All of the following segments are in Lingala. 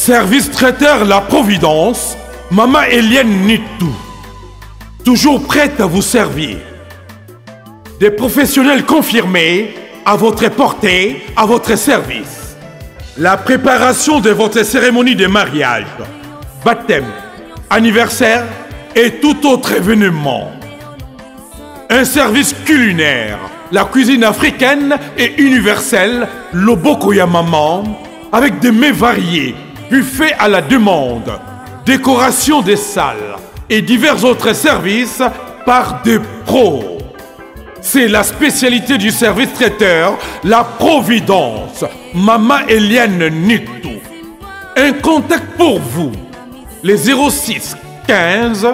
Service traiteur La Providence, Maman Eliane Nitou. Toujours prête à vous servir. Des professionnels confirmés à votre portée, à votre service. La préparation de votre cérémonie de mariage, baptême, anniversaire et tout autre événement. Un service culinaire, la cuisine africaine et universelle, Lobokoya Maman, avec des mets variés, buffet à la demande, décoration des salles et divers autres services par des pros. C'est la spécialité du service traiteur, la Providence, Mama Eliane Nitou. Un contact pour vous, les 06 15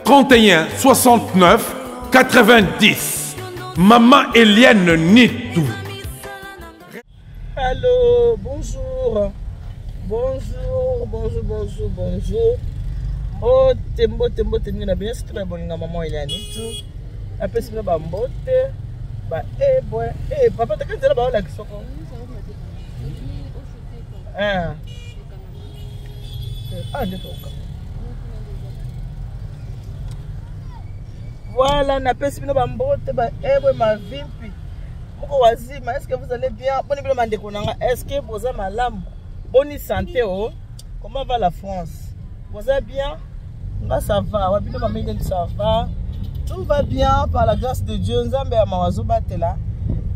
31 69 90. Maman Eliane Nitou. Allô, bonjour. Bonjour, bonjour, bonjour, bonjour. Mbote, mbote, mbote mingi na bino soki na bolinga maman Eliane Nitou. Apesi bino ba mbote, ba ebwe. Eh, papa taka nzela ba olakisa ko. Eh. Ah, nde toka. Voilà, napesi bino ba mbote, ba ebwe, mavimpi. Moko wazima, est-ce que vous allez bien? Boni bino bandeko na nga, est-ce que boza malamu? Boni santé oh? Comment va la France? Boza bien? Nga ça va, wa bino mama Eliane ça va. Tout va bien par la grâce de Dieu. Nzambe ya mawa azobatela.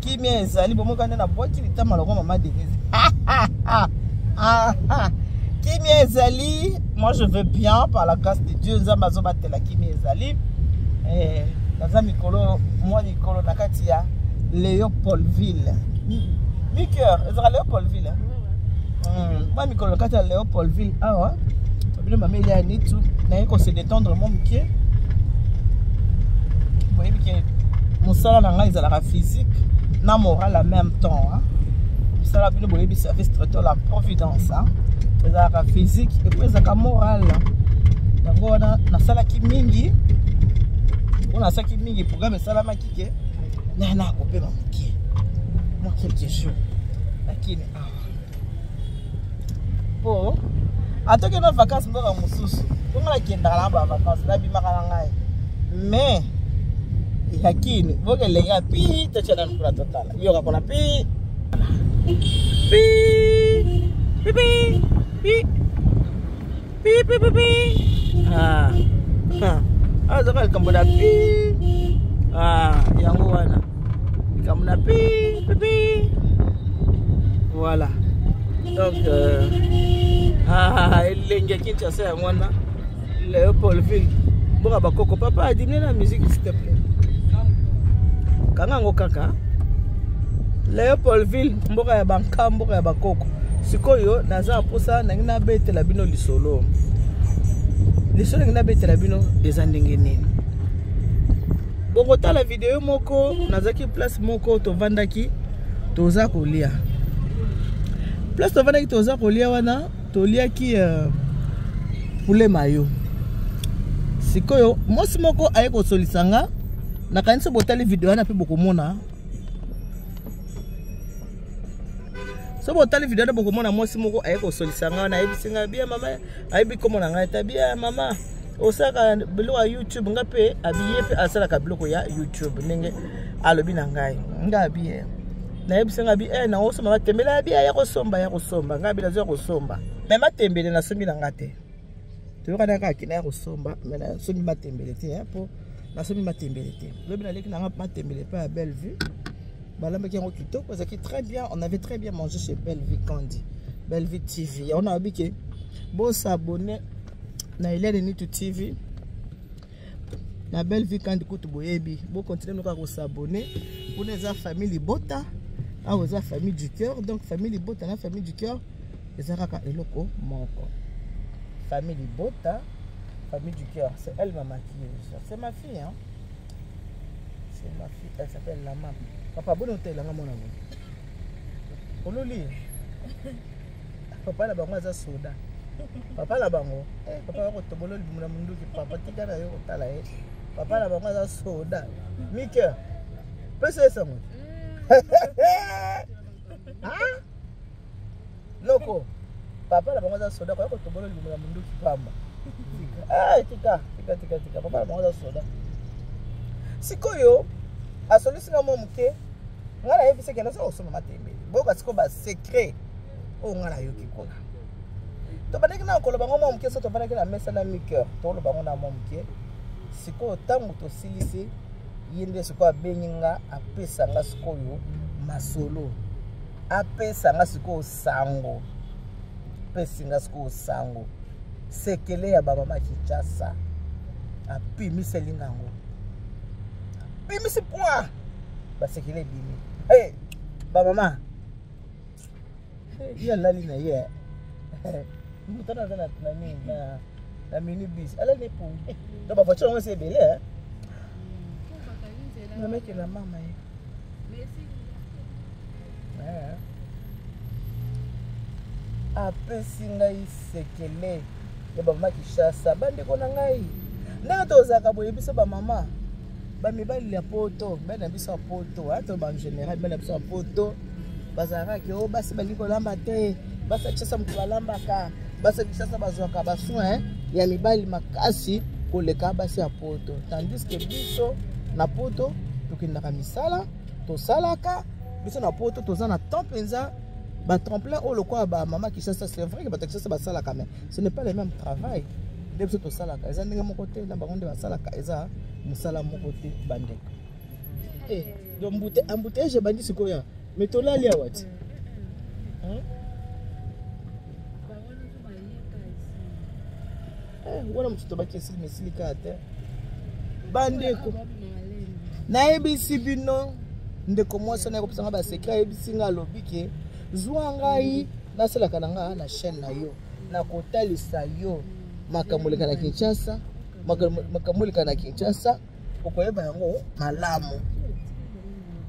Kimia ezali bomoka nde nabwaki litama lokola mama Denise. Kimia ezali, moi je vais bien par la grâce de Dieu. Nzambe azobatela kimia ezali. Eh, naza mikolo mwa mikolo na kati ya Léopoldville. Micoeur, ezalaka Léopoldville. Hein? Mwa mikolo na kati ya Léopoldville awa. Bino mama Eliane Nitu, naye ko se détendre mwa moke. Boyebi ke mosala na ngai ezalaka physique na moral en même temps. Hein? Mosala bino boyebi service traiteur la Providence. Hein? Ezalaka physique et puis ezalaka moral. Yango wana nasalaki mingi. Wana nasalaki mingi programme esalamaki ke na na kopema moke. Mwa quelques jours. Lakini awa. Po atoki na vacances mboka mosusu. Bongo nakendaka na ba vacances, nabimaka na ngai. Mais yakini boke elengi ya pi totia nanu kuna totala yoka kuna pi pi pi pi pi pi pi pi pi ah ah azaka likambo na pi ah yango wana likambo na pi pi pi voilà donc euh, ah elengi ya Kinshasa yango wana Léopoldville mboka bakoko papa adimie na musique s'il te plaît kanga yango kaka Léopoldville mboka ya banka mboka ya bakoko sikoyo naza na mposa nangi nabetela bino lisolo lisolo nangi nabetela bino eza ndenge nini bokotala video moko nazalaki place moko tovandaki toza kolia place tovandaki toza kolia wana toliaki uh, poulet mayo sikoyo mwasi moko aye kosolisa nga nakanisi botali video wana mpe bokomona so botali video wana bokomona mwasi moko aye kosolisa nga wana ayebisi nga bia mama ayebi nkombo na ngai ta bia mama osalaka biloko ya youtube nga mpe abiye mpe asalaka biloko ya youtube ndenge alobi na ngai nga abiye nayebisi nga bi eh, naosomba matembele abi aya kosomba ya kosomba ngai abi nazo ya kosomba me matembele nasombi na nga te toyokana kaka kina ya kosomba me nasombi matembele te mpo nasombi matembele te lobi naleki nanga matembele epai ya belle vue balambaki yango kitoko ezalaki très bien on avait très bien mangé chez belle vue candy belle vue tv yango nayobi ke bosabone na Eliane Nitu tv na belle vie kandi kutu boyebi bo continuer noka ko s'abonner kuna eza famille libota awa eza famille du cœur donc famille libota na famille du cœur eza kaka eloko moko famille libota famille du cœur c'est elle ma maquilleuse c'est ma fille hein c'est ma fille elle s'appelle Lama papa boni otelanga mwana ngo ololi papa na bango aza soda papa na bango eh, papa bakotobola libumu na munduki papa tika na yo kotala ye papa na bango aza soda mike pesa ye sango mm. loko Papa na bango aza soda, koya kotobola libumu na munduki pamba. Tika, tika, tika, tika, tika. Papa na bango aza soda. Sikoyo asolisi nga mwa moke, nga nayebisi ke naza kosomba matembele. Boyoka sikoyo ba secret oyo nga nayoki kuna. Tobandaki na koloba ngo mwa moke, so tofandaki na mesa na mikeur, toloba ngo na mwa moke. Sikoyo ntango tosilisi, ye nde sikoyo abengi nga, apesa nga sikoyo masolo, apesa nga sikoyo sango, apesi nga sikoyo sango sekele ya bamama Kinshasa, apimiseli nga yango, apimisi point basekele ebimi. Hey, bamama ye alali na ye moto wana aza na nini na mini bus, alali na epongi. Donc bavoiture yango esi ebele. Namekela mama ye apesi ngai sekele ya bamama Kinshasa. Bandeko na ngai, ndenge tozalaka boye, biso bamama, bamibali ya poto, mibali na biso ya poto, to ba général, mibali na biso ya poto bazalaka ke o basi balingi kolamba te, basi ya Kinshasa moto balambaka, basi ya Kinshasa bazwaka basoin ya mibali makasi koleka basi ya poto, tandis que biso na poto tokendaka misala, tosalaka. Biso na poto toza na temps mpenza batremplin oyo lokola bamama Kinshasa. C'est vrai que bato ya Kinshasa basalaka, mais ce n'est pas le même travail nde biso tosalaka, eza ndenge moko te na bango nde basalaka, eza mosala moko te, bandeko. Donc embouteillage ebandi sikoyo, mais tolali awa ti. Wana mosusu tobaki esili, mesili kaka te. Bandeko, nayebisi bino, ndeko mwasi wana ekopesanga basecret, ayebisi nga, alobi ke zwa ngai nasalaka na nga na chaîne na yo, nakotalisa yo makambo eleka na Kinshasa, makambo eleka na Kinshasa, okoyeba yango malamu.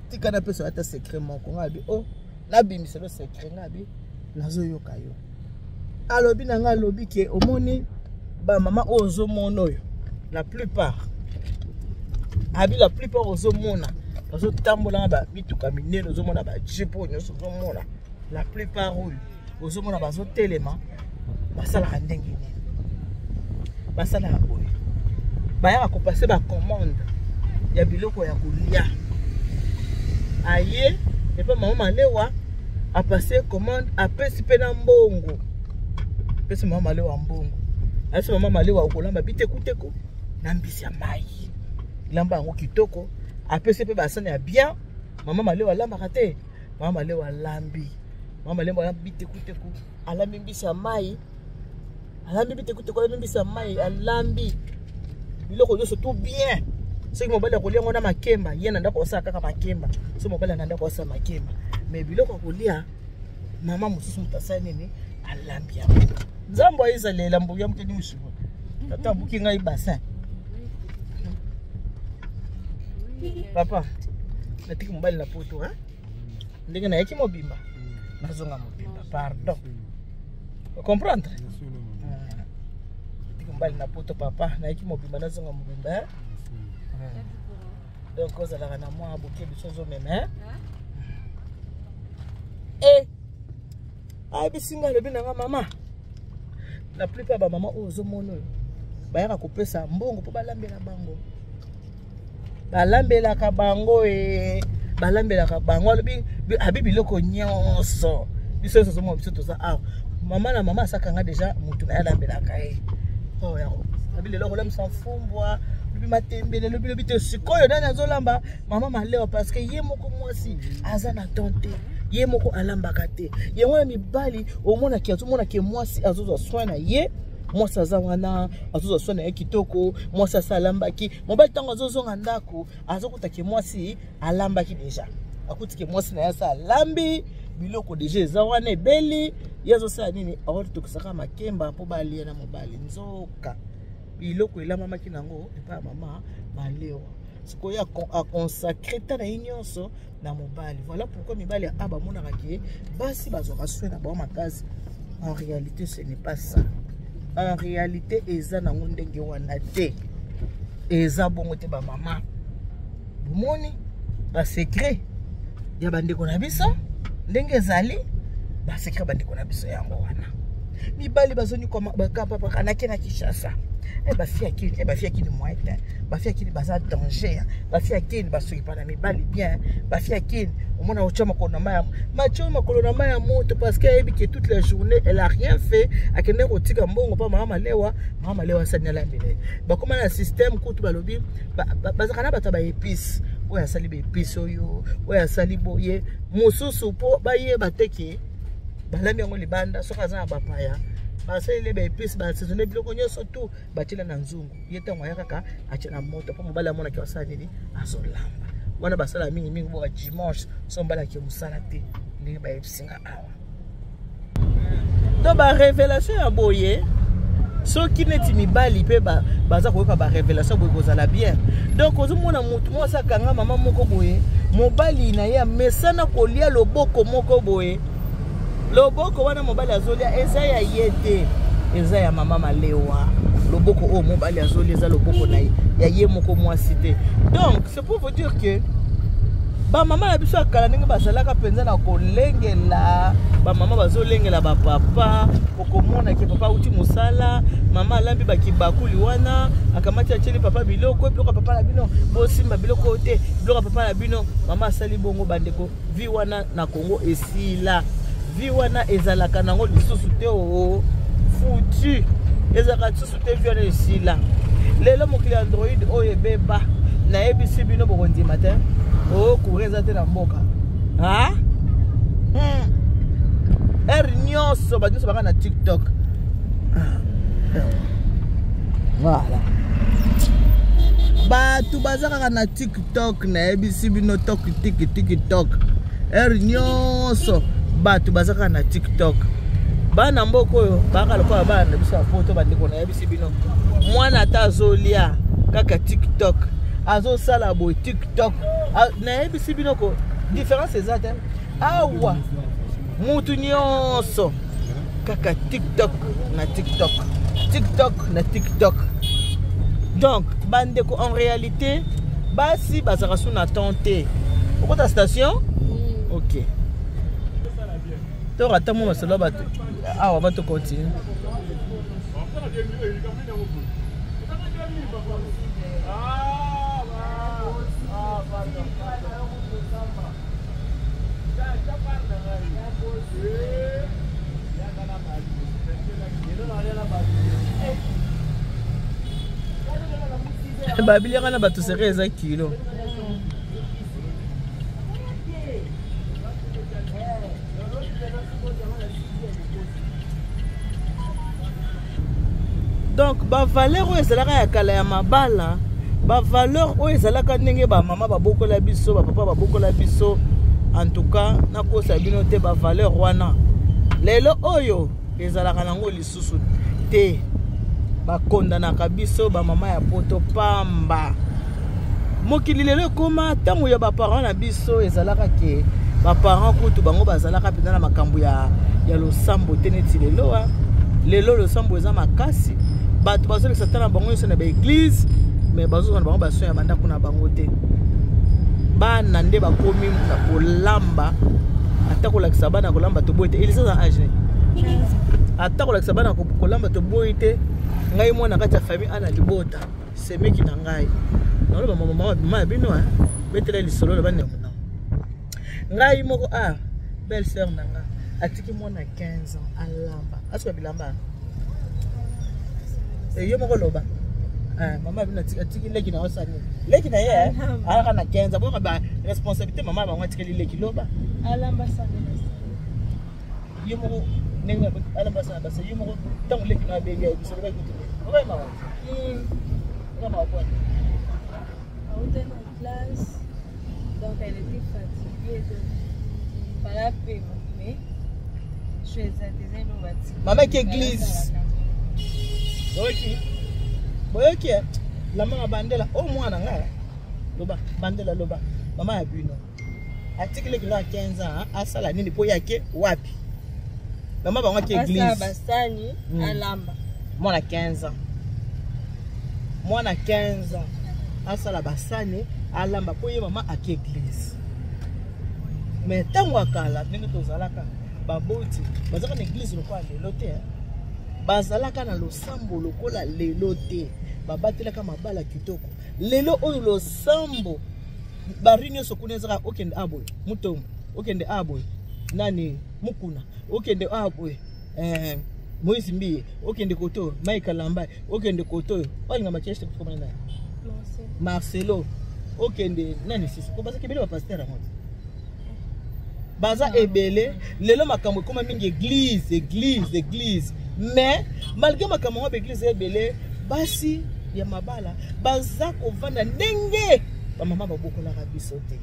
Tika napesa ata secret moko. Ngai abi o nabimiselo secret, ngai abi nazoyoka yo. Alobi na ngai, alobi ke omoni bamama oyo ozomona oyo, la plupart, abi la plupart ozomona bazotambola na bamituka minene, ozomona bajeep oyo nyonso ozomona, la plupart oyo ozomona bazotelema, basalaka ndenge nini? Basalaka boye: bayaka kopase bacommande ya biloko ya kolia, aye epa mama Malewa, apase commande, apesi mpe na mbongo, apesi mama Malewa mbongo, ayesi mama Malewa okolamba bitekuteku na mbisi ya mai, lamba yango kitoko, apesi mpe basani ya bien. Mama Malewa alambaka te, mama Malewa alambi, mama Malewa alambi bitekuteku, alambi mbisi ya mai, alambi bitekuteku, alambi mbisi ya mai, alambi biloko nyonso tout bien. Soki mobali akolia yango na makemba, ye na ndako asala kaka makemba, soki mobali na ndako asala makemba, mais biloko akolia, mama mosusu moto asali nini? Alambi yango. Nzambe ayezalela mbuya mokeni mosuku, tata abuki ngai bassin. Papa, natiki mobali na poto, ndenge nayaki mobimba, nazonga mobimba, pardon, comprendre. Natiki mobali na poto, papa, nayaki mobimba, nazonga mobimba. Donc ozalaka na mwa boke, biso ozomema e ayebisi ngai, alobi na nga, mama, la plupart bamama oyo ozomona oyo bayaka kopesa mbongo mpo balambela bango, balambelaka bango e balambelaka bango. Alobi abi biloko nyonso biso nyonso ozomona, biso toza awa, mama na mama asakanga deja motu na ye alambelaka ye oyo yango. Abi lelo akolambisa mfumbwa, lobi matembele, lobi lobi te. Sikoyo nani azolamba? Mama Malewa, parce que ye moko mwasi aza na temps te, ye moko alambaka te. Yango wana mibali omonaki, azomonaki mwasi azozwa soin na ye, mwasi aza wana azozwa soin na ye kitoko, mwasi asa alambaki. Mobali ntango azozonga ndako, azokutaki mwasi alambaki deja, akutiki mwasi na ye asa alambi biloko deja, eza wana ebeli. Ye azosala nini? Aotokisaka makemba mpo balia na mobali. Nzoka biloko elambamaki nango epai ya mama Malewa. Sikoyo aconsacre ta na ye nyonso na mobali. Voilà pourquoi mibali ya a bamonaka ke basi bazwaka soin na bango makasi. En réalité, ce n'est pas ça. En réalité, eza nango ndenge wana te, eza bongo te. Bamama, bomoni basecret ya bandeko na biso ndenge ezali, basecret bandeko na biso yango wana. Mibali bazonyokwama bakapapaka nake na Kinshasa. Eh, bafille ya Kini, eh, bafille ya Kini moyen te. Bafille ya Kini baza danger. Bafille ya Kini basokipa na mibali bien. Bafille ya Kini omona otya makolo na mai, matyo makolo na mai ya moto, parce que ayebi que toute la journée elle a rien fait. Akende kotika mbongo mpa mama Malewa, mama Malewa asali nalambela ye. Bakóma na système kutu, balobi bazalaka na bato ya baépice, oyo asali baépice, oyo oyo asali boye mosusu, mpo bayeba te ke balambi yango libanda. Soki aza na bapaya, basaleli baépice, basaisonne biloko nyonso tu, batiela na nzungu. Ye ntango aya kaka atie na moto, mpo mobali amonaki asala nini, azolamba. Wana basala mingimingi boka dimanche, so mobali ake mosala te, ndenge bayebisinga awa. To barévélation ya boye, soki neti mibali mpe baza koyoka barévélation boye, kozala bien. Donc ozomona motu mwasi akanga mama moko boye, mobali na ye amesana kolia loboko moko boye. Loboko wana mobali azolia eza ya ye te, eza ya mama Malewa. Loboko oyo mobali azolia eza loboko na ye, ya ye moko mwasi te. Donc c'est pour vous dire que bamama na biso ya kala, ndenge bazalaka mpenza na kolengela, bamama bazolengela bapapa. Okomona ke papa auti mosala, mama alambi bakibakuli wana, akamati, atieli papa biloko. Biloko ya papa na bino, bosimba biloko oyo te, biloko ya papa na bino. Mama asali bongo. Bandeko, vie wana na Congo esila. Vie wana ezalaka nango lisusu te. O foutu, ezalaka lisusu te. Vie wana esila. Lelo mokili ya Android oyo ebeba. Nayebisi bino, bokondima te. O courant eza te na mboka. Heure nyonso bato nyonso baka na TikTok. Voilà, bato baza kaka na TikTok. Nayebisi bino, tok tiki TikTok, heure nyonso bato baza kaka na TikTok. Bana mboka oyo baka lokola bana na biso ya Poto. Bandeko, nayebisi bino, mwana ata azolia, kaka TikTok, azosala boye, TikTok. Nayebisi bino ko différence eza te. Awa mutu nyonso kaka TikTok na TikTok, TikTok na TikTok. Donc bandeko, en réalité basi bazalaka su na temps te. Okota station, ok, toka ata mwa masolo ya bato awa, bato continue. Babiliaka na bato sere eza kilo. Donc bavaleur oyo ezalaka ya kala ya mabala, bavaleur oyo ezalaka ndenge bamama babokola biso, bapapa babokola biso, en tout cas nakosa bino te, bavaleur wana lelo oyo ezalaka nango lisusu te. Bakondanaka biso bamama ya Poto pamba. Mokili lelo ekóma. Ntango ya baparent na biso, ezalaka ke baparent kutu bango bazalaka mpenza na makambo ya losambo te neti lelo. Lelo losambo eza makasi, bato bazolekisa tala bango nyonso na baéglise, mais bazozwa na bango basoin ya bandako na bango te. Bana nde bakomi na kolamba. Ata kolakisa bana kolamba, toboyi te. Elisa aza age, ata kolakisa bana kolamba, toboyi te. Ngai mwana kati ya famille ana libota, semeki na ngai, naloba mama ya bino betela lisolo. Loba na ngai moko, a belle sœur na nga atiki mwana 15 ans alamba, asuka bilamba. Ye moko loba, mama bino atiki leki na osani, leki na ye alaka na 15, boyoka ba responsabilité. Mama bango atikeli leki, loba. Alamba sani. Ye moko ndenge alamba sana basa ye moko. Ntango leki na abengi, ayebisa, loba ekuti, loba mawa, loba mawa pwani. Auta na classe, donc elle était fatiguée, donc fallait pema, mais je Mama eki église. Boyoki, boyoki lamba bandela o mwana ngai, loba bandela, loba. Mama ya bino atiki leki no ya 15 ans asala nini? Mpo ye ake wapi? Mama bango ake église. Basani, alamba. Mwana 15 ans, mwana 15 ans asala basani, alamba, mpo ye mama ake église. Mais ntango ya kala, ndenge tozalaka, baboti bazalaka na église lokola lelo te. Bazalaka na losambo lokola lelo te. Babatelaka mabala kitoko. Lelo oyo losambo bari nyonso kuna ezaka okende a boye mutombo okende a boye nani mukuna okende a boye eh, Moïse Mbiye okende kote oyo Mike Kalambay okende kote oyo olinga makiage te komana nani Marcelo okende nani sisi ko bazaki ebele bapasteur yango te baza ebele lelo makambo ekoma mingi église église église mais malgré makambo yango baeglise ebele basi ya mabala baza kovanda ndenge bamama babokolaka biso te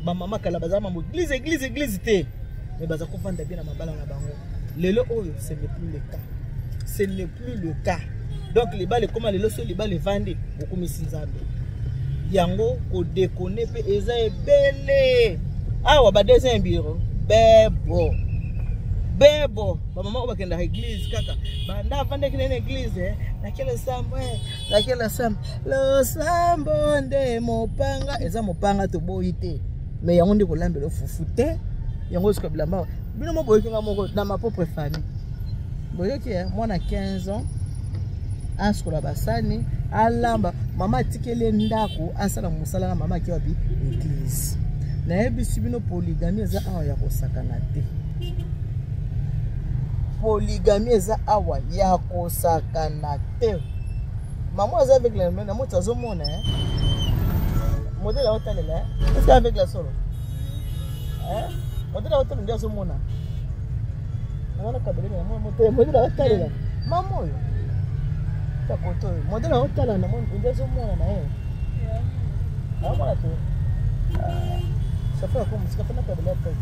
bamama kala bazala mambo église église église te mais baza kovanda bien na mabala na bango. Lelo oyo ce n'est plus le cas, ce n'est plus le cas. Donc libala ekoma lelo, so libala evandi okumisi Nzambe, yango kodekone mpe eza ebele awa. Ba deuxième bureau bebo bebo, bamama oyo bakendaka église kaka banda avandaki nene église, nake losambo, nake losambo, losambo nde mopanga, eza mopanga toboyi te, mais yango nde kolambela fufu te, yango osuka bilamba. Bino mo boyoki nga moko na ma propre famille, boyoki mwana 15 ans asukola basani, alamba, mama atikeli ye ndako asala mosala na mama ake wapi? Église. Nayebisi bino, polygamie eza awa ya kosakana te. Polygamie eza awa ya kosakana te. Mama aza avec la na moti azomona modèle aotalela, est-ce que avec la solo modèle aotalela nde azomona wana kabele na modèle aotalela mama oyo ta koto oyo modèle aotala na nde azomona na ye aomona te. Chauffeur ako mosika mpe na kabele ya tete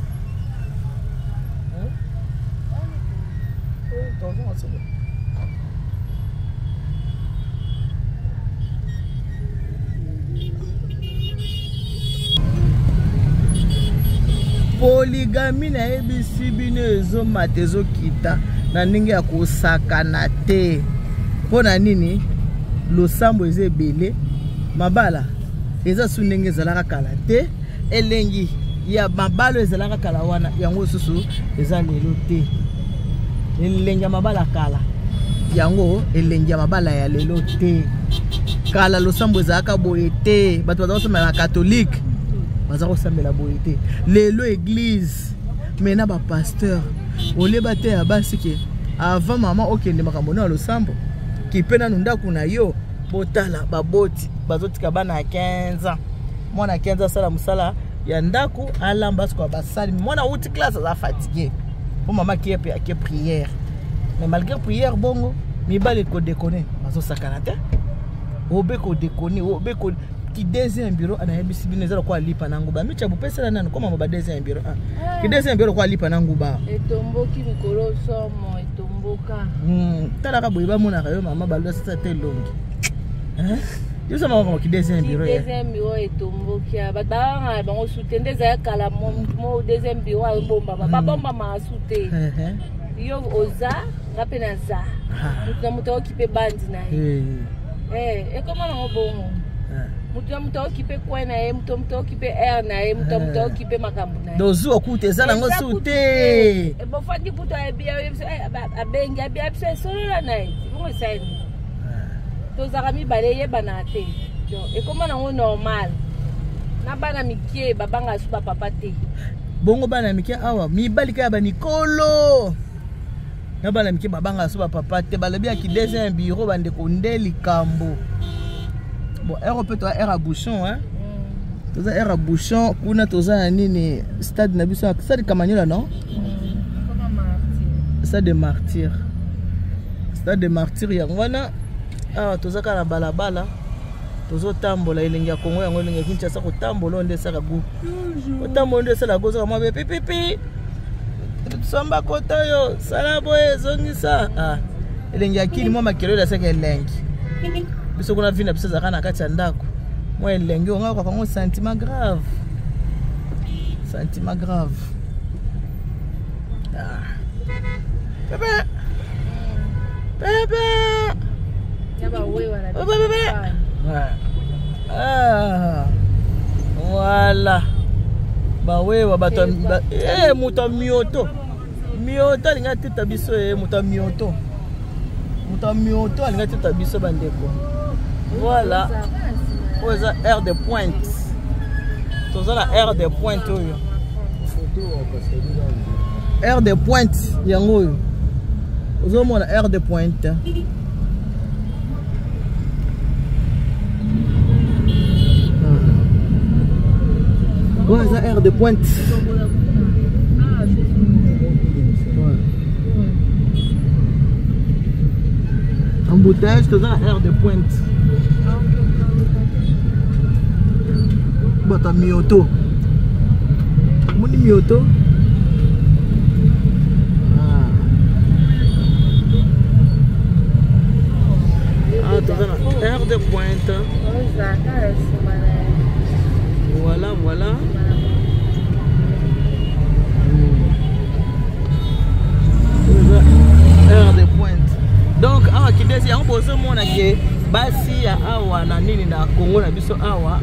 tozonga solo. Polygamie nayebisi bino ezomata ezokita na ndenge ya kosakana te. Mpo na nini? Losambo eza ebele, mabala eza su ndenge ezalaka kala te. Elengi ya mabala ezalaka kala wana, yango lisusu eza lelo te. Elengi ya mabala kala, yango elengi ya mabala ya lelo te. Kala losambo ezalaka boye te, bato baza kosambela na katolike, baza kosambela boye te. Lelo église me na bapasteur olie bateya basi ke avant mama okende makambo no ya losambo, kipe nanu ndako na yo. Botala baboti bazotika bana ya 15 ans, mwana 15 asala mosala ya ndako, alamba, asukola basali. Mwana awuti classe aza fatigue po mama ake pe ake prière, mais malgré prière bongo mibali kodekone bazosakana te. Obe kodekone, obe ko ki deuxième bureau anayebisi bino eza lokola lipa na nguba. Micha bopesela nanu koma ba deuxième bureau, ah. Ki deuxième bureau lokola lipa na nguba. Etomboki mikolo somo etomboka. Talaka boye bamonaka yo mama balosisa te elongi. Yo sama makambo ki deuxième bureau. Deuxième bureau etomboki, bato babangaka bango su te. Nde ezali kala, mo deuxième bureau abombama, babombamaka su te. Yo oza, nga mpe naza, moto na moto aokipe bandi na ye. Ekoma nango bongo, moto na moto aokipe coin na ye, moto moto aokipe aire na ye, moto moto aokipe makambo na ye. Dozuwa kuta eza nango su te. Bofandi kutu abengi abia biso esolola na ye bongo esali. Tozalaka mibale, eyebana te. Donc ekoma nango normal na bana mike babangaka su bapapa te. Bongo bana mike awa mibali kaka bamikolo na bana mike babangaka so bapapa te. Balobi ya ki deuxième bureau bandeko nde likambo. Bon, heure mpe toza heure ya bouchon, hein? Toza heure ya bouchon kuna. Toza na nini, stade na biso, stade Kamanyola, non, stade de martyr, stade de martyr yango wana. Awa toza kaka na balabala, tozotambola. Elengi ya Kongo yango, elengi ya Kinshasa, kotambola oyo nde esaka gu, kotambola nde esala gu. Ozaka mwa bepipipi, somba kota oyo, sala boye, ezongisa. Ah, elengi ya kili, mwa makelele asaka elengi. Biso kuna vi na biso ezalaka na kati ya ndako, mwa elengi oyo ngaka kango sentiment grave, sentiment grave. Ah. Pepe pepe. Oh, bébé. Ouais. Ah. Voilà. Bawewa bato eh, moto ya mioto mioto alingi atuta biso, ye moto ya mioto. Moto ya mioto alinga tita biso bandeko. Voilà. Oyo eza aire de pointe. Toza na aire de pointe oyo. Aire de pointe yango oyo. Ozomona aire de pointe. Oyo eza aire de pointe. Embouteillage toza na aire de pointe. Bato ya mioto. Omoni mioto? Ah. Ah, toza na aire de pointe. Voilà, voilà. Heure de pointe. Donc awa kidesi yango bozomona ke basi ya awa na nini na Congo na biso awa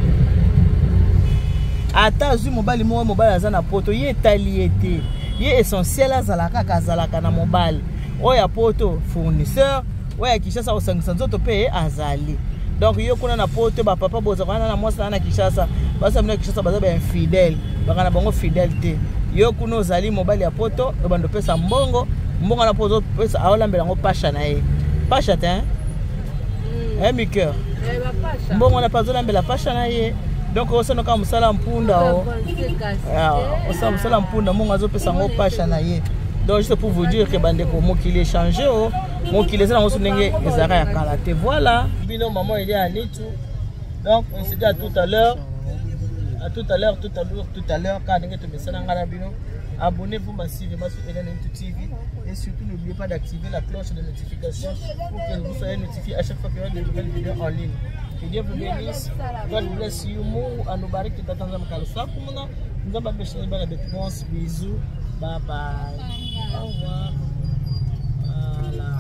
ata azwi mobali moko mobali aza na poto ye etali ye te ye essentiel azala kaka azalaka na mobali oyo ya poto fournisseur oyo ya kinshasa kosangisa nzoto mpe azali donc yo kuna na poto bapapa bozaka wana na mwasi na na kinshasa basi bino ya kinshasa baza bainfidèle baka na bango fidèle te yo kuna ozali mobali ya poto obanda opesa mbongo mbongo wana mpo ozopesa aolambela yango pasha na ye pasha te mm. eh, micoeur eh, mbongo wana mpe azolambela pasha na ye donc osanoka mosala mpunda o ah, osala mosala mpunda mbongo azopesa yango pasha na ye donc juste pour vous dire que bandeko mokili echange o mokili eza nango so ndenge ezalaka ya kala te voilà bino maman elia anitu donc on se dit à tout à l'heure à tout à l'heure tout à l'heure tout à l'heure kaka ndenge tomesana ngai na bino abonnez-vous massivement sur Hélène Nitu TV et surtout n'oubliez pas d'activer la cloche de notification pour que vous soyez notifié à chaque fois qu'il y aura de nouvelles vidéos en ligne. Que Dieu vous bénisse. God bless you. Mungu anubariki tata Nzambe kalusaku muna. Nzambe abeshele bana betu bonse. Bisous. Bye bye. Au revoir. Voilà.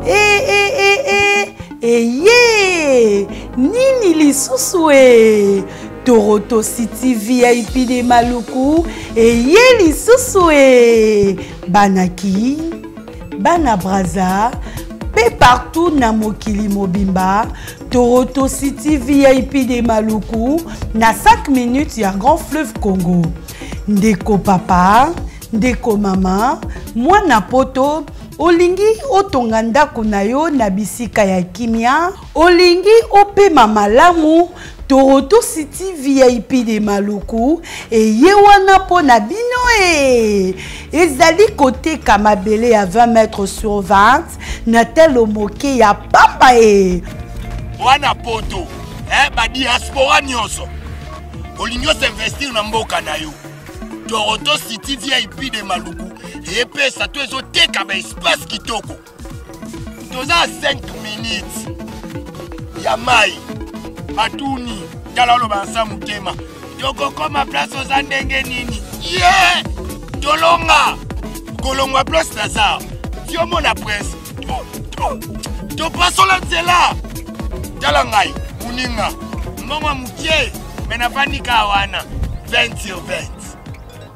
Eh, eh, eh, eh. Eye nini lisusu e Toroto City VIP de Maluku eye lisusu e bana Kin bana Brazza pe partout na mokili mobimba Toroto City VIP de Maluku na 5 minutes ya Grand Fleuve Congo ndeko papa ndeko mama mwana poto olingi otonga ndako na yo na bisika ya kimia olingi opema malamu Toronto City VIP de Maluku eye wana mpo na bino e ezali koteka mabele ya 20 mètres sur 20 na talo moke ya pamba e wana poto eh, badiaspora nyonso olingi osinvestir na mboka na yo Toronto City VIP de Maluku epesa to ezoteka ba espace kitoko toza 5 minutes ya mai batuni tala oloba nsa motema tokokoma place oza ndenge nini ye yeah! tolonga kolongwa place lazare tiomona prince topasola nzela tala ngai moninga mbongo mokie me nafandi kaka wana 20 sur 20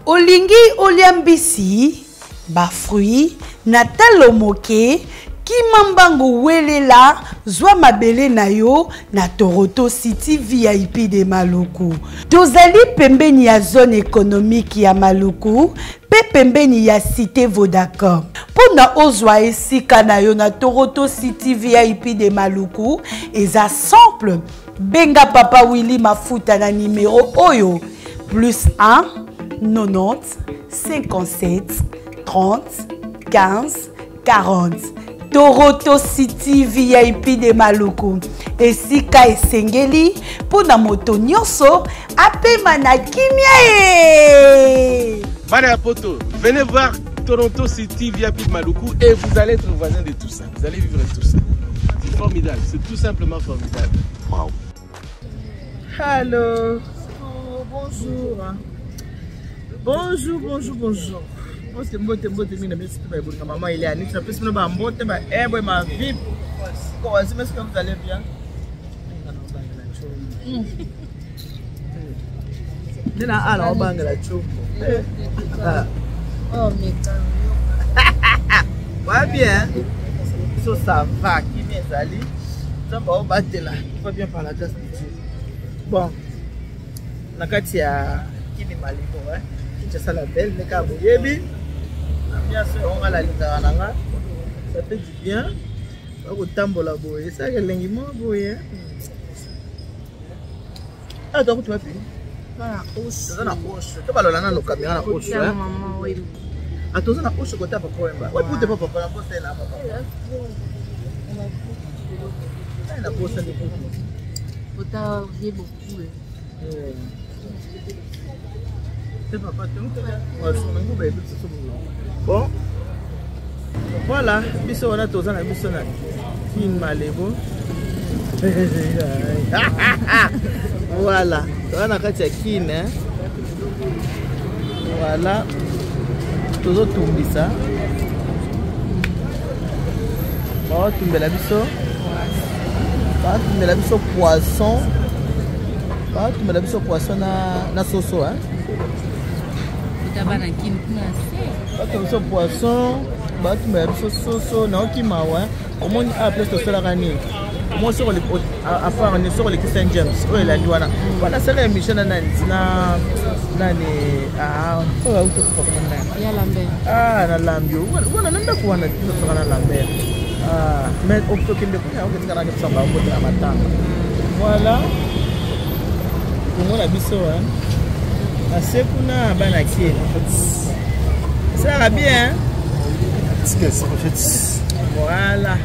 olingi olia mbisi bafruit na talo moke kima mbangu welela zwa mabele na yo na Toronto City VIP de Maluku. Tozali pembeni ya zone économique ya Maluku mpe pembeni ya cité Vodacom. Mpo na ozwa esika na yo na Toronto City VIP de Maluku eza simple. Benga papa Willy Mafuta na numero oyo plus 1 90 57 30 15 40 Toronto City VIP de Maluku esika esengeli mpo na moto nyonso apema na kimia ye Bana ya poto, venez voir Toronto City VIP de Maluku et vous allez être voisin de tout ça. Vous allez vivre tout ça. C'est formidable, c'est tout simplement formidable. Wow. Allô. Oh, bonjour. Bonjour, bonjour, bonjour. Mbote, mbote, mbote, mingi na bino surtout ba maman Eliane. Na pesi bino ba mbote, ba ebo, ma vip. Comment est-ce que vous allez bien? Nde na ala obangela chombo. Ba bien. Biso ça va, kimi ezali. Nzambe aobatela, tout va bien par la grâce de Dieu. Bon, na kati ya kini maliko, hein. Kinshasa la belle, ndeka boyebi. Ambiance oyo nga nalingaka na nga. Ça fait du bien. Bakotambola boye, esalaka elengi moko boye. Ah, tokuti wapi? Toza na Osho. Tobalola nano kamera na Osho. Ah, toza na Osho kota papa Wemba. Wapi ute papa na posa na papa. Na posa de kutu. Ota ye beaucoup. Te papa, te Bon. Voilà, biso wana toza na biso na Kin Malebo. Voilà, toza na kati ya Kin. Hein? Voilà. Tozotumbisa. Baotumbela biso. Baotumbela biso poisson. Baotumbela biso poisson na, na soso, hein? Bato biso poisson batumela biso soso naoki mawa omoni awa place tosalaka nini omoni soko afare nini soko oleki saint james oyo elandi wana wana asala émission na nani na nani oyo auti okufa kuna nani na lambio wana na ndako wana tosaka na lambert mais okende kuna oketikana ke biso bakota na matanga voilà kongo na biso ase kuna bana kie esalaka bien voilà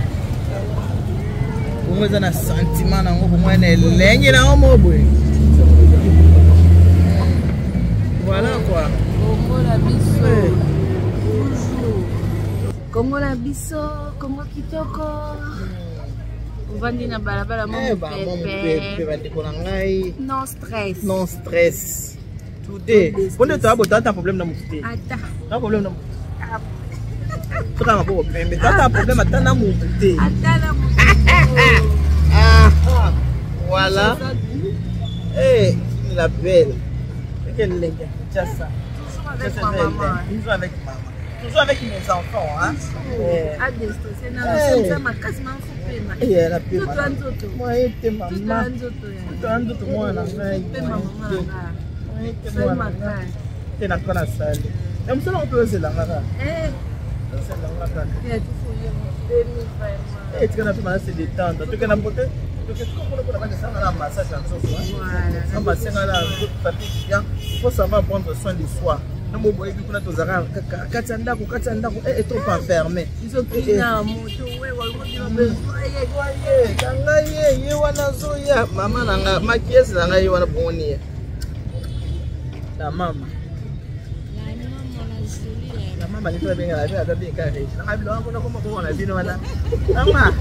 kongo eza na sentiment nango kongo na elengi nango moko boye voilà quoi kongo na biso toujours kongo na biso kongo kitoko ovandi na balabala mo eh, mopepe bandeko na ngai non stress non stress today mpo nde toya boto ata problème na motu te ata na problème na motu tokanga maboko pembe tata problème ata na motu te ata na motu ah, ah, voilà eh la belle quelle elengi Kinshasa toujours avec ma maman toujours avec maman toujours avec mes enfants hein a déstresser na nasolisa makasi manfopema nzoto nzoto moyete mama nzoto nzoto nzoto mwana ngai pema mama na ngai te na kona sali na mosala ngo mpe ozelanga kaka ozelanga kaka etikana mpe mana se détendre tokenda pote tokenda bakesanga na massage ya nzoto masenga na nzoto ça fait bien il faut savoir prendre soin de soi ntango boyebi kuna tozalaka kati ya ndako kati ya ndako e trop enfermé kanga ye ye wana azoya mama na nga makiese na ngai ye wana bongoni ye la mama la mama nito abengaka bino ata bika regi nanga biloko kuna koma koma na bino wana mama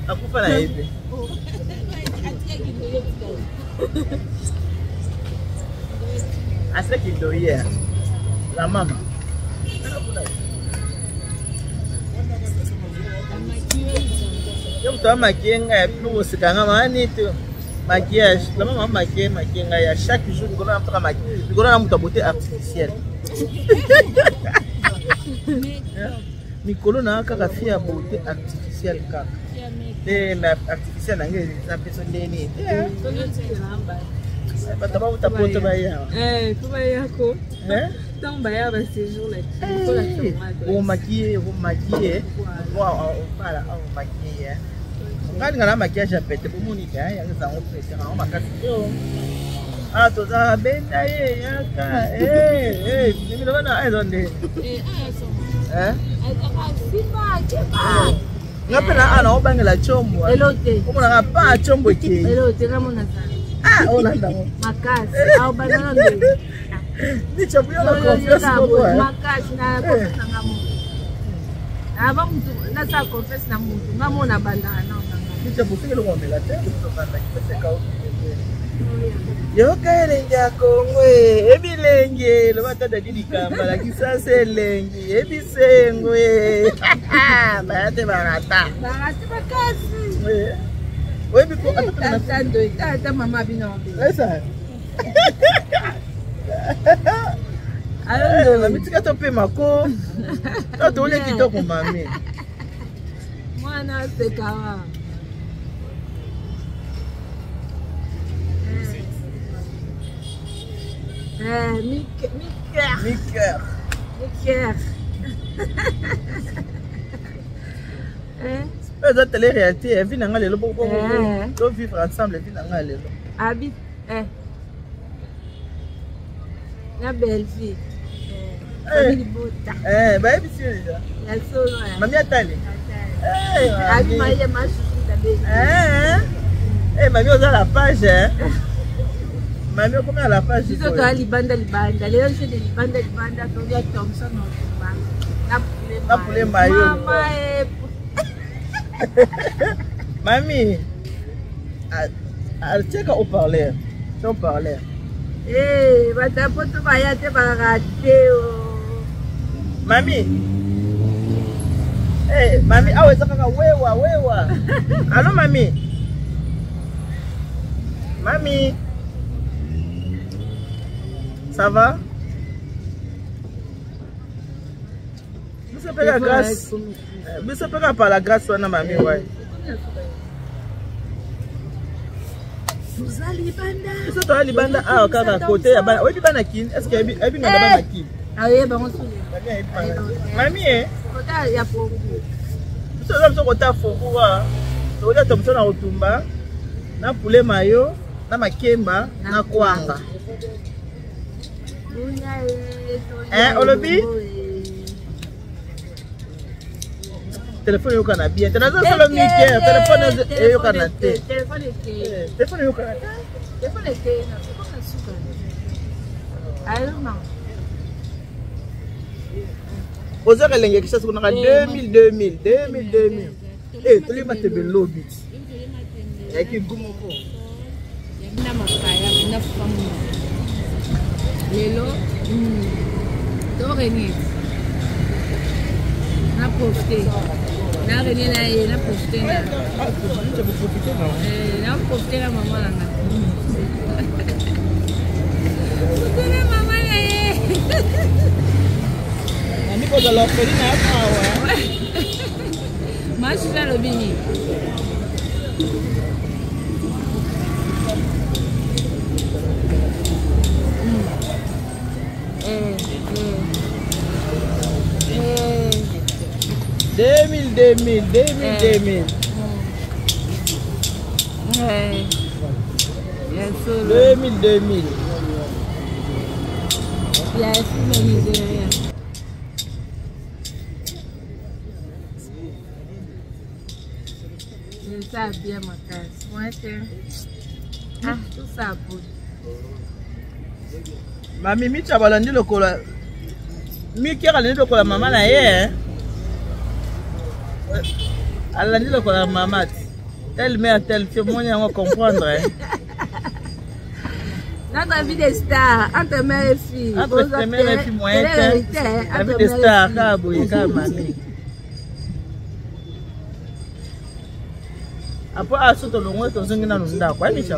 akufa na ye te asilaki doye la mama yo moto amakie ngai bino koseka nga maani te maquillage la mama maquille maquille ngai ya chaque jour likolo na motoka maquille likolo na moto ya beauté artificielle mikolo na kaka fi ya beauté artificielle kaka te na artificielle na ngai eza mpeso ndeni te bato bauta poto baya ntango baya baséjour omaquille omaquille opala omaquille ngai linga na maquillage ya pete bomoni te yango ezango pete yango makasi te ah toza benda ye yaka miloba na eza nde nga mpe na ana obangela combo omonaka pa combo ekei olanda ngo nichabuya na confiance moko makasi na confiance na nga moko avant mutu nasala confiance na mutu nga mona bandaka na nichabu soki eloko omela te yoka elengi ya kongo e, ebilengi eloba ata dadi likamba lakisasa elengi ebisengo e. baya te barata barata makasi oyebi ko ata mama bino esa Eh, mami tika topema ko to tolie kitoko mami mwana asekawa Eh, mi-cœur. Mi-cœur. Mi-cœur. Oyo eza tele réalité ya vie na ngai lelo to vivre ensemble vie na ngai lelo. Abi eh. Na Bellevue. Famille libota. Eh, bayebisi yo deja. Ya solo. Mami atali. Abi maye ma chouchou tabe. Eh. Eh, mami oza la page eh. Mami okomi à la page. Biso toya libanda libanda. Lelo je de libanda libanda tolia Thomson otumba. Na poulet mayo. Mama eh. Mami. Atiaka haut-parleur. Tia haut-parleur. Eh, bato ya poto baya te barate o. Mami. Eh, mami awa eza kaka wewa wewa. Allo mami. Mami. Ça va? Biso mpe ka grâce. Biso mpe ka par la grâce wana mami waye. Toza libanda. Biso toza libanda awa kaka kote ya bana. Oyebi bana kin? Est-ce que oyebi na bana kin? Aye bango sulu. Mami eh. Kota ya pongu. Biso toza biso kota fongu wa. Tokolia tomso na kotumba na poulet mayo na makemba na kwanga. Eh, olobi? Telefone eyokana bien te, naza solo mike, telefone eyokana te, telefone eyokana te. Telefone ete na suka. Allo mama. Ozaka elenge ya Kinshasa kunaka 2000 2000 2000 2000. Eh, tolie matebe lobi yaki gu moko na makaya na famu lelo to renie na profite na renie na ye na profite na na profite na mama na nga kutuna mama na ye. Nami kozala orpheline ya awa. Masusu alobi nini? Eh, eh. Eh. 2000 2000 2000 2000. Eh. Ya solo. 2000 2000. Ya film Nigeria. Eza bien makasi. Moi te. Ah, tout ça bon. Mami Micha balandi lokola Miki alandi lokola mama na ye. Alandi lokola mama ti. Telle mère, telle fille, moni yango comprendre. Hein. Notre vie de star, entre mère et fille. Entre mère et fille, moyen te. La vie de star, kaka boye, kaka mami. Après, aso tolongwe tozongi nanu ndako. Ayi Micha.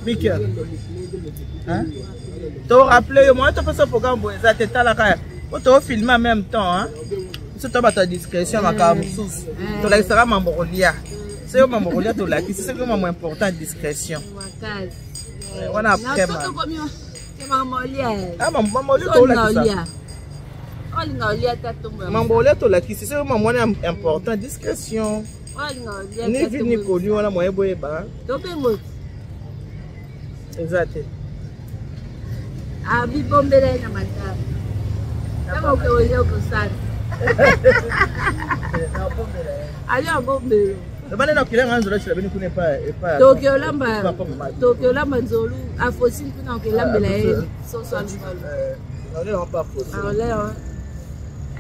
Miki. Hein? To rappeler yo, moi topesa programme boye eza te, talaka po tofilme en même temps, hein? Biso to bato ya discrétion, makambo mosusu tolakisaka mambo kolia, soki mambo kolia tolakisi, soki mambo important discrétion wana après mambo olia tolakisa, mambo olia tolakisi, soki mambo wana important discrétion ni vi ni koni wana moye boyeba eza te. Abibombela ye na matama ntango oke olia okosala ali abombelo. Bana na okilanga nzolo atila bino kuna epa. Toke olamba, toke olamba nzolu afosile kuna, okelambela ye soso alungalo. Olea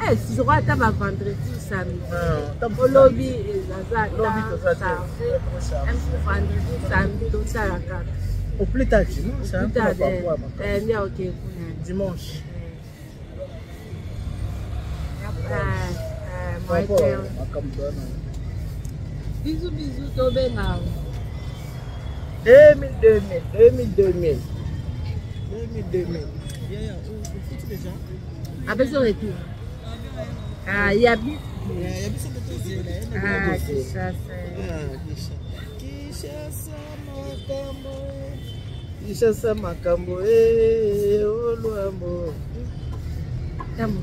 je crois ata ba vendredi, samedi, olobi eza ata vendredi, samedi, tosala kaka. Au plus tard dimanche, hein, plus tard, nde oke kuna dimanche. Bisous, bisous, tobenga. 2000 2000 2000 2000 2000 2000. Apesi retour. Ah, ya biso. Ya biso mpe tozela. Ah, Kinshasa. Kinshasa makambo. Kinshasa makambo eh olwambo. Tambo.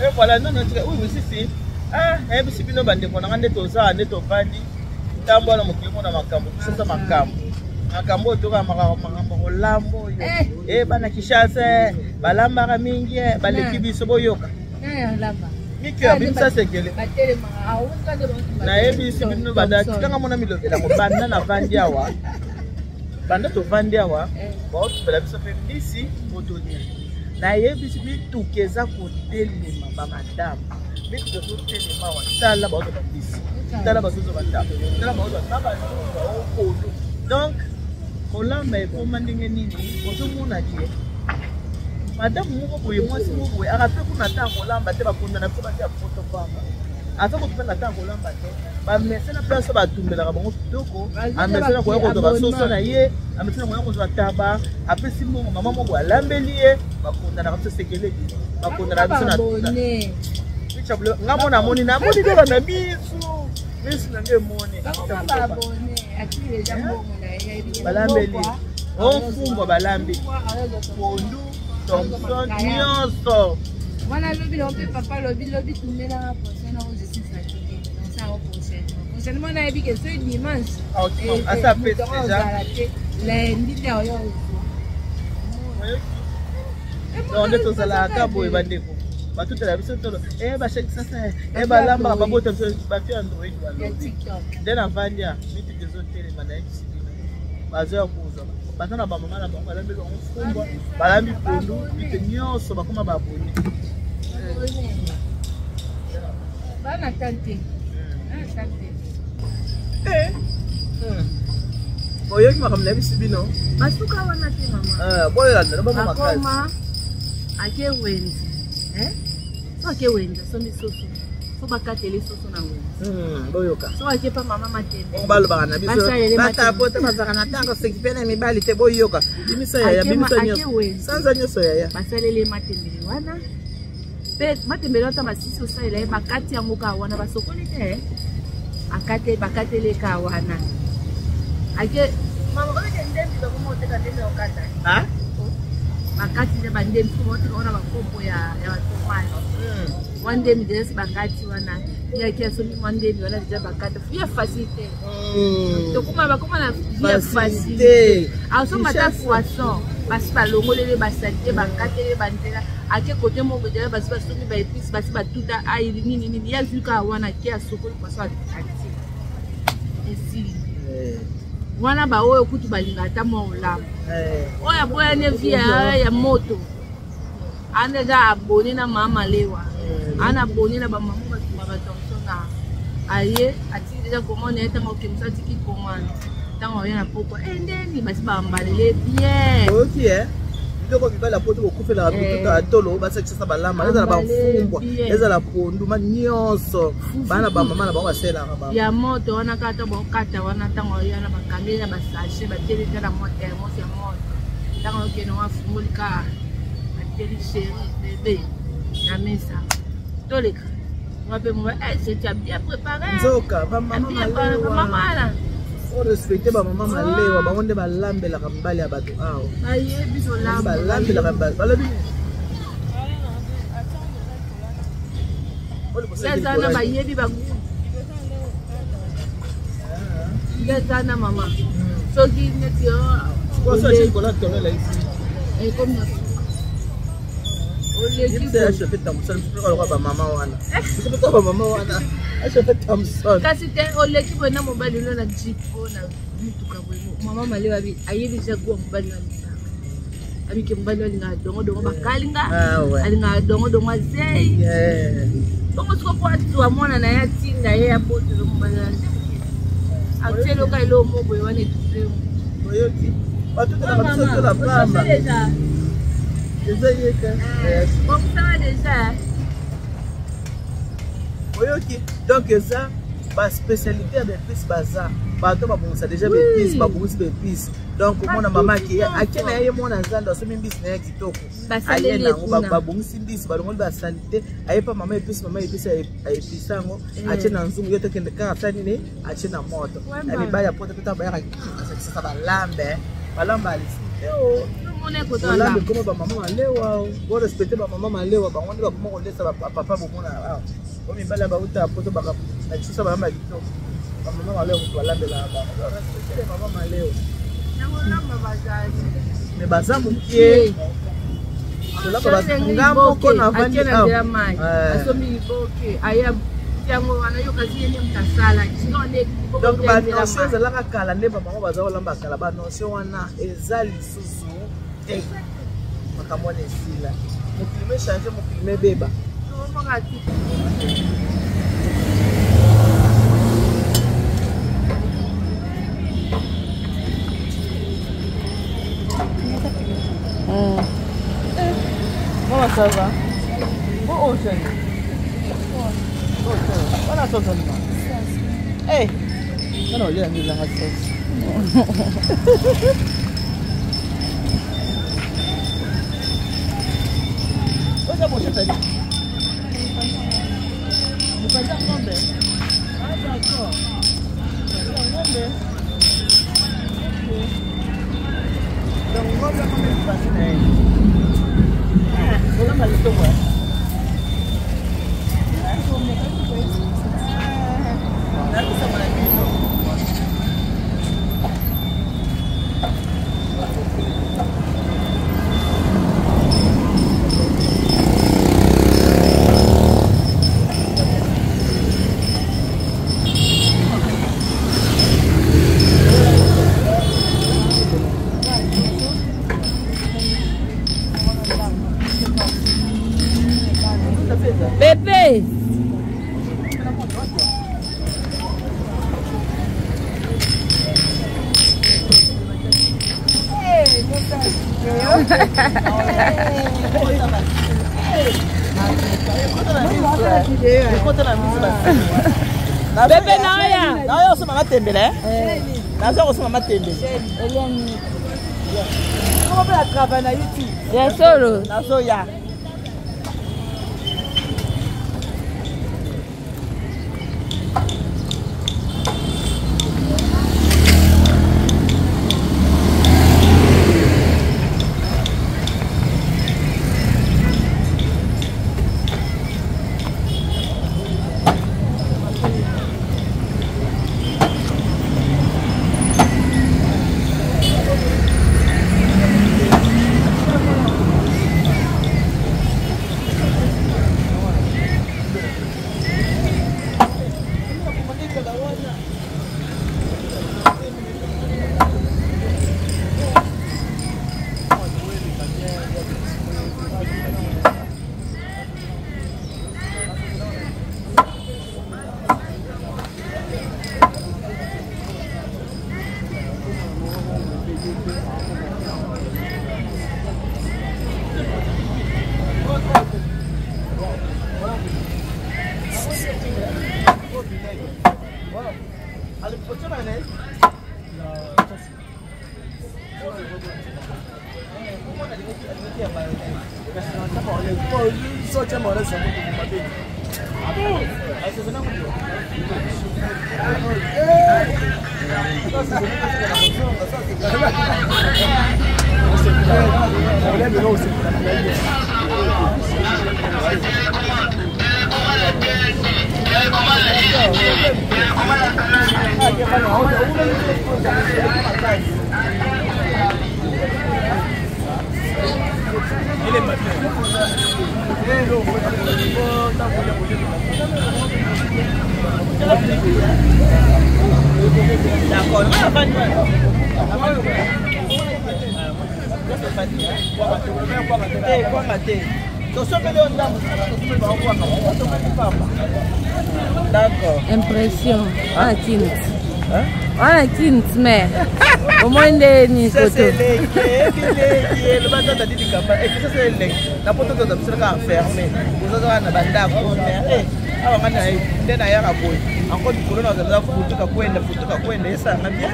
Et voilà, non, non, oui, oui, si, si. Ah, nayebisi bino bandeko na nga nde toza nde tovandi ntambo wana mokili mona makambo tosasa makambo makambo oyo toka makambo kolamba oyo e bana Kinshasa balambaka mingi baleki biso boyoka miki abimisa sekele nayebisi bino banda tikanga mona milobelango banda navandi awa banda tovandi awa baotubela biso mpe mbisi po tolia nayebisi mituka eza kotelema bamadame mituka ezotelema awa tala baozwa bambisi tala bazozwa bandako tala baozwa na bazozwa okolo donc kolamba ekoma ndenge nini ozomona ke madame moko boye mwasi moko boye akape kuna ata kolamba te bakunda na biso basi ya poto pamba aza kokipe na ata kolamba te bamesana place batumbelaka bango kitoko amesana koya kozwa basoso na ye amesana koya kozwa taba apesi mbongo mama moko alambeli ye bakondanaka biso sekeleki bakondanaka biso na nga mona amoni namoni kaka na misu misu na nge emoni balambeli ofumbwa balambi pondu thomson nyonso wana lobi na mpe papa lobi lobi tumelaka prochaine oyo je suis fatigué donc ça au prochainement prochainement nayebi ke soki dimanche asa pesi déjà te lundi nde oyo ozwa donc nde tozalaka boye bandeko batutela biso tolo e basheki sasa e balambaka babota biso bato ya android balobi nde navandi ya mituka ezotelema nayebisi bino bazoya kozwa baza na bamama na bango balambi bango fumbwa balambi pondu mite nyonso bakoma babone bana tante boyoki makambo nayebisi bino basuka wana te mama boyolanda na bango makasi ake wenze so ake wenze asombi soso so bakateli soso na wenze boyoka so ake pa mama matembe balobaka na biso batapota bazalaka na ntango sekipe na mibali te boyoka bimisa yaya bimisa nyonso sanza nyonso yaya basaleli matembele wana mpe matembele wana basisi osalela ye bakati yango kaka wana basokoli te akate bakateli kaka wana ake mama oyoke ndembi bakoma oteka ndembi okata bakati nde bandembi so baoteka wana bakopo ya batomate mwa ndembi deja si bakati wana yaki asombi mwa ndembi wana deja bakata ya facilité tokoma bakoma na vie ya facilité asomba ata poisson basi balongolele basalite bakatele banzela ake kote moko deja basi basombi baepice basi batuta aili nini nini ye azwi kaka wana ake asokoli poisson ati esili wana baoyo kutu balinga ata mwa olamba oyo aboyani vie ya moto ana eza abone na mama lewa ana abone na bamama batumba bathomson na aye atiki deja commande ye ntango okemisa atiki commande ntango oye na pokwa e ndeni basi bambalele bien oyoki e biloko mibali ya poto kokufelaka bituka ya tolo basakisasa balamba ezala bafumbwa ezala pondu ma nyonso bana bamama na bango basalelaka bango ya moto wana kaka bokata wana ntango oya na bakangeli na basashe batieli eza na mwa termos ya moto ntango okende wa afungoli kaka atieli chéri bebe na mesa toleka mwa mpe mwa eh, tu as bien préparé nzoka bamama malewa orespecte bamama malewa bango nde balambelaka mibali ya bato awa bayebi kolamba balambelaka mibali balobi eza na bayebi bagu eza na mama soki neti ekomi na kasi te oleki boye na mobali no na jip oyo na motuka boye mama malewa ayebi deja goa mobali no alingaka abike mobali no alingaka dongodongo bakalinga alingaka dongodongo azei bongo siko po azwa mwana na ye atinda ye abotelo mobali na atie eloka eloko moko boye wana etufe oyoki Batutelaka biso tola pamba. Eza ye te. Oyoki donc eza baspécialité ya baepice baza bato babongisa déjà baepice babongisi baepice donc omona mama ake ake na ye mwana zando asombi mbisi na ye kitoko aye nango babongisi mbisi balongoli basalite aye pa mama epice mama epice aepise yango eh. atie na nzungu yo tokende kaka ata nini atie na moto na mibali ya poto peta bayaka kisasa balambe balamba alisi te o olambe ekoma bamama malewa bo respecte bamama malewa bango nde bakoma kolesa bapapa bomona awa o mibali ya bauta ya poto baka na kisasa balamba ya kitoko bamama malewa moto balambelaka bango respecte mama malewa me baza mokie nga moko navandi donc banotion ezalaka kala nde bamama baza kolamba kala banotion wana eza lisusu te makambo wana esila mokili ma echange mokili ma ebeba. Mama, ça va? Oh, oh, chérie. Oh, chérie. Wana sauce alima. Eh. Wana olia ngi langa sauce. Oza bochette ali. Mopanzi ya ngombe. Ah, d'accord. Ngombe. Donc ngombe ngombe mopanzi na ye. Olamba kitoko. Nakosama na bino. Bébé. Bébé naoya. Naoya osoma matembele. Naza kosoma matembele. Comment peut la travailler na YouTube? Ya solo. Nazoya. D'accord. Impression. Ah, Tint. Wana kint me omoi nde nini koto eloba tata didi kamba ekisasa elengi na poto toza biso kaka enferme oza kaka na bandako awa nga nde nayaka boye encore likolo na ozala futuka kwenda futuka kwenda esalanga bien,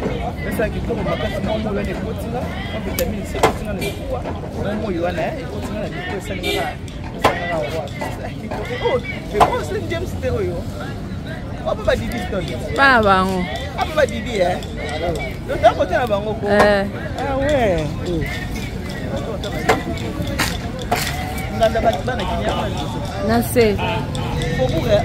esala kitoko makasi. Mwa moi wana ekotinga, mwa vitamine C ekotinga na mikuwa, mwa moi wana ekotinga na mikuwa, esalingaka esalangaka wa James te oyo opo badidi stone bana bango apo badidi e lota kote na bango ko. Ah ouais, nganda bana kini yango na liboso na se faubourg.